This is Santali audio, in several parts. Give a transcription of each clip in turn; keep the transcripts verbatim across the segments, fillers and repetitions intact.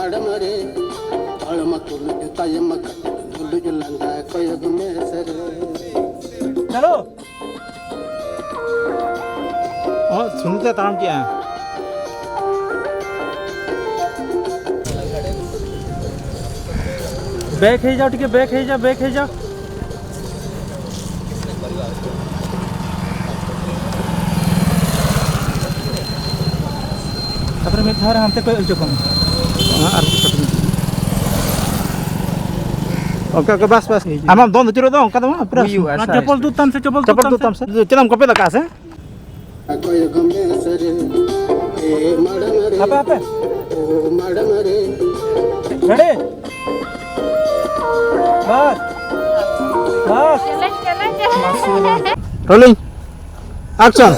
ᱢᱟᱲᱟᱝ ᱨᱮ ᱛᱟᱲᱟᱢᱟ ᱛᱩᱞᱩᱡ ᱛᱟᱭᱚᱢ ᱠᱟᱛᱮ ᱛᱩᱞᱩᱡ ᱞᱟᱸᱜᱟ ᱠᱚᱭᱚᱜ ᱢᱮ ᱥᱮᱨᱮ᱾ ᱪᱚᱞᱚ᱾ ᱚ, ᱥᱩᱱᱩᱢ ᱛᱮ ᱛᱟᱲᱟᱢ ᱠᱮᱜᱼᱟ᱾ बैक हो जाओ, ठीक है, बैक हो जाओ, बैक हो जाओ। ᱛᱟᱯᱚᱨᱮ ᱢᱤᱫ ᱫᱷᱟᱣ ᱨᱮ ᱦᱟᱱᱛᱮ ᱠᱚᱭᱚᱜ ᱦᱚᱪᱚ ᱠᱚᱢ᱾ ᱦᱮᱸ, ᱟᱨ ᱢᱤᱫ ᱫᱷᱟᱣ᱾ ᱚᱱᱠᱟ ᱜᱮ, ᱵᱟᱥ, ᱵᱟᱥ᱾ ᱟᱢᱟᱜ ᱫᱚᱱ ᱟᱹᱪᱩᱨᱚᱜ ᱫᱚ ᱚᱱᱠᱟ ᱫᱚ ᱵᱟᱝ, ᱯᱩᱨᱟᱹ ᱦᱩᱭᱩᱜᱼᱟ, ᱚᱱᱟ ᱥᱟᱭ᱾ ᱪᱟᱯᱚᱞ ᱛᱩᱫ ᱛᱟᱢ ᱥᱮ, ᱪᱟᱯᱚᱞ ᱛᱩᱫ ᱪᱟᱯᱚᱞ ᱛᱟᱢ ᱛᱩᱫ ᱥᱮ᱾ ᱛᱟᱢ ᱥᱮ᱾ ᱪᱮᱫ ᱮᱢ ᱠᱚᱯᱮ ᱞᱟᱜᱟᱜᱼᱟ ᱥᱮ? ᱠᱚᱭᱚᱜ ᱢᱮ ᱥᱟᱹᱨᱤ, ᱮ ᱢᱟᱲᱟᱝ ᱨᱮ, ᱦᱟᱯᱮ, ᱦᱟᱯᱮ᱾ ᱳ ᱢᱟᱲᱟᱝ ᱨᱮ᱾ ᱨᱮᱰᱤ? ᱵᱟᱥ᱾ ᱵᱟᱥ᱾ ᱨᱳᱞᱤᱝ᱾ ᱮᱠᱥᱚᱱ᱾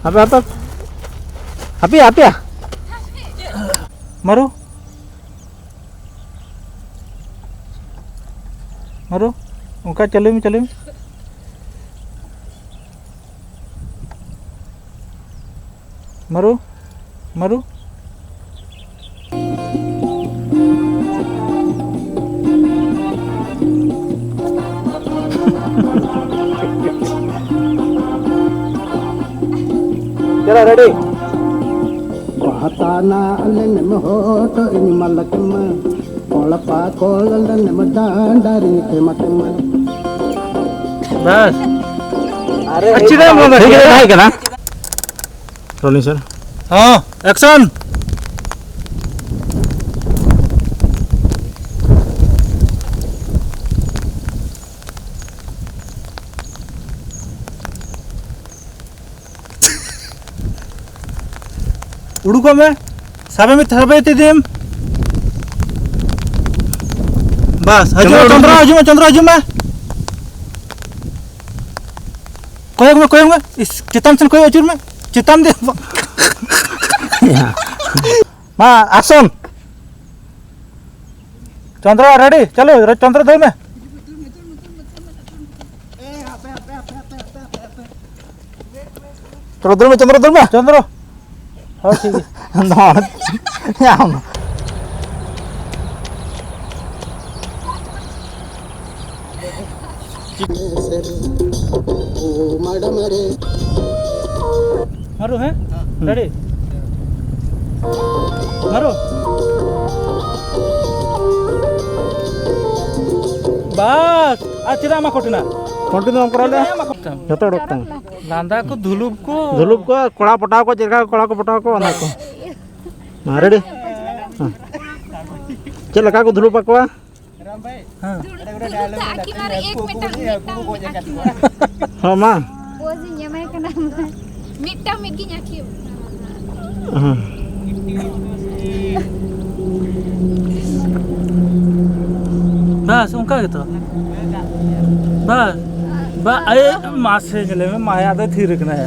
ᱦᱟᱯᱮ, ᱦᱟᱯᱮ᱾ ᱦᱟᱯᱮ, ᱦᱟᱯᱮ᱾ ᱢᱟᱨᱩ᱾ ᱢᱟᱨᱩ, ᱚᱱᱠᱟ ᱪᱟᱹᱞᱩᱭ ᱢᱮ, ᱪᱟᱹᱞᱩᱭ ᱢᱮ᱾ ᱢᱟᱨᱩ, ᱢᱟᱨᱩ᱾ चलो, रेडी। ᱵᱟᱦᱟ ᱛᱟᱱᱟ ᱟᱞᱮ ᱱᱮᱢ ᱦᱚᱴᱚ ᱤᱧ ᱢᱟᱞᱟᱠ ᱢᱟ᱾ ᱠᱚᱲᱯᱟ ᱠᱚᱞ ᱞᱮᱱᱮᱢ ᱰᱟᱸᱰᱟ ᱨᱤᱧ ᱮᱢᱟ ᱠᱮᱢᱟ᱾ ᱵᱟᱥ᱾ ᱟᱨᱮ, ᱟᱪᱪᱷᱟ, ᱴᱷᱤᱠ ᱜᱮ ᱛᱟᱦᱮᱸ ᱠᱟᱱᱟ᱾ ᱨᱳᱞᱤᱝ ᱥᱟᱨ᱾ ᱦᱚᱸ, ᱮᱠᱥᱚᱱ᱾ ᱩᱰᱩᱠᱚᱜ ᱢᱮ᱾ ᱥᱟᱵᱮ ᱢᱮ, ᱥᱟᱵᱮ ᱛᱤᱫᱤᱢ᱾ ᱵᱟᱥ, ᱦᱤᱡᱩᱜ ᱢᱮ, ᱪᱚᱱᱫᱨᱚ, ᱦᱤᱡᱩᱜ ᱢᱮ, ᱪᱚᱱᱫᱨᱚ, ᱦᱤᱡᱩᱜ ᱢᱮ᱾ ᱠᱚᱭᱚᱜ ᱢᱮ, ᱠᱚᱭᱚᱜ ᱢᱮ᱾ ᱤᱥ, ᱪᱮᱛᱟᱱ ᱥᱮᱱ ᱠᱚᱭᱚᱜ ᱟᱹᱪᱩᱨ ᱢᱮ᱾ ᱪᱮᱛᱟᱱ ᱫᱮ-, ᱢᱟ, ᱟᱠᱥᱚᱱ᱾ ᱪᱚᱱᱫᱨᱚ, ᱨᱮᱰᱤ, ᱪᱟᱞᱩ, ᱨᱮ-, ᱪᱚᱱᱫᱨᱚ, ᱫᱟᱹᱲ ᱢᱮ᱾ ᱮ, ᱦᱟᱯᱮ, ᱦᱟᱯᱮ, ᱦᱟᱯᱮ, ᱦᱟᱯᱮ, ᱦᱟᱯᱮ, ᱦᱟᱯᱮ, ᱦᱟᱯᱮ᱾ Wait, wait, wait. ᱪᱚᱱᱫᱨᱚ ᱫᱩᱞ ᱢᱮ, ᱪᱚᱱᱫᱨᱚ ᱫᱩᱞ ᱢᱮ᱾ ᱪᱚᱱᱫᱨᱚ᱾ ᱦᱳᱭ, ᱴᱷᱤᱠ ᱜᱮᱭᱟ᱾ ᱱᱚᱣᱟ ᱧᱟᱢ᱾ ᱢᱟᱨᱩ, ᱦᱮᱸ? ᱦᱩᱸ᱾ ᱨᱮᱰᱤ? ᱢᱟᱨᱩ᱾ ᱵᱟᱥ, ᱟᱨ ᱪᱮᱫᱟᱜ ᱮᱢ ᱟᱠᱚᱴ ᱮᱱᱟ? ᱠᱚᱱᱴᱤᱱᱤᱭᱩ ᱵᱟᱢ ᱠᱚᱨᱟᱣ ᱞᱮᱫᱟ? ᱪᱮᱫᱟᱜ ᱮᱢ ᱟᱠᱚᱴ ᱮᱱᱟ? ᱡᱚᱛᱚ ᱚᱰᱚᱠ ᱛᱟᱢᱟ᱾ ᱞᱟᱸᱫᱟ ᱠᱚ, ᱫᱷᱩᱞᱩᱯ ᱠᱚ᱾ ᱫᱷᱩᱞᱩᱯ ᱠᱚ, ᱠᱚᱲᱟ ᱯᱚᱴᱟᱣ ᱠᱚ, ᱪᱮᱫ ᱞᱮᱠᱟ ᱠᱚᱲᱟ ᱠᱚ ᱯᱚᱴᱟᱣ ᱠᱚ, ᱚᱱᱟ ᱠᱚ᱾ ᱢᱟ, ᱨᱮᱰᱤ? ᱦᱮᱸ᱾ ᱪᱮᱫ ᱞᱮᱠᱟ ᱠᱚ ᱫᱷᱩᱞᱩᱯ ᱟᱠᱚᱣᱟ? ᱦᱮᱸ᱾ ᱫᱩᱲᱩᱵ ᱫᱚ ᱟᱹᱠᱤᱱ ᱟᱨ ᱮᱠ ᱢᱤᱫᱴᱟᱝ, ᱢᱤᱫᱴᱟᱝ ᱟᱹᱠᱤᱱ ᱟᱨ᱾ ᱦᱚᱸ, ᱢᱟ᱾ ᱯᱳᱡᱽ ᱤᱧ ᱮᱢᱟᱭ ᱠᱟᱱᱟ᱾ ᱢᱤᱫᱴᱟᱝ ᱢᱤᱫ ᱜᱤᱧ ᱟᱹᱠᱷᱤ᱾ ᱦᱮᱸ᱾ ᱵᱟᱥ, ᱚᱱᱠᱟ ᱜᱮᱛᱚ᱾ ᱵᱟᱥ᱾ ᱵᱟ, ᱮ, ᱢᱟᱥᱮ ᱧᱮᱞᱮ ᱢᱮ, ᱢᱟᱭᱟ ᱫᱚᱭ ᱛᱷᱤᱨ ᱟᱠᱟᱱᱟᱭᱟ᱾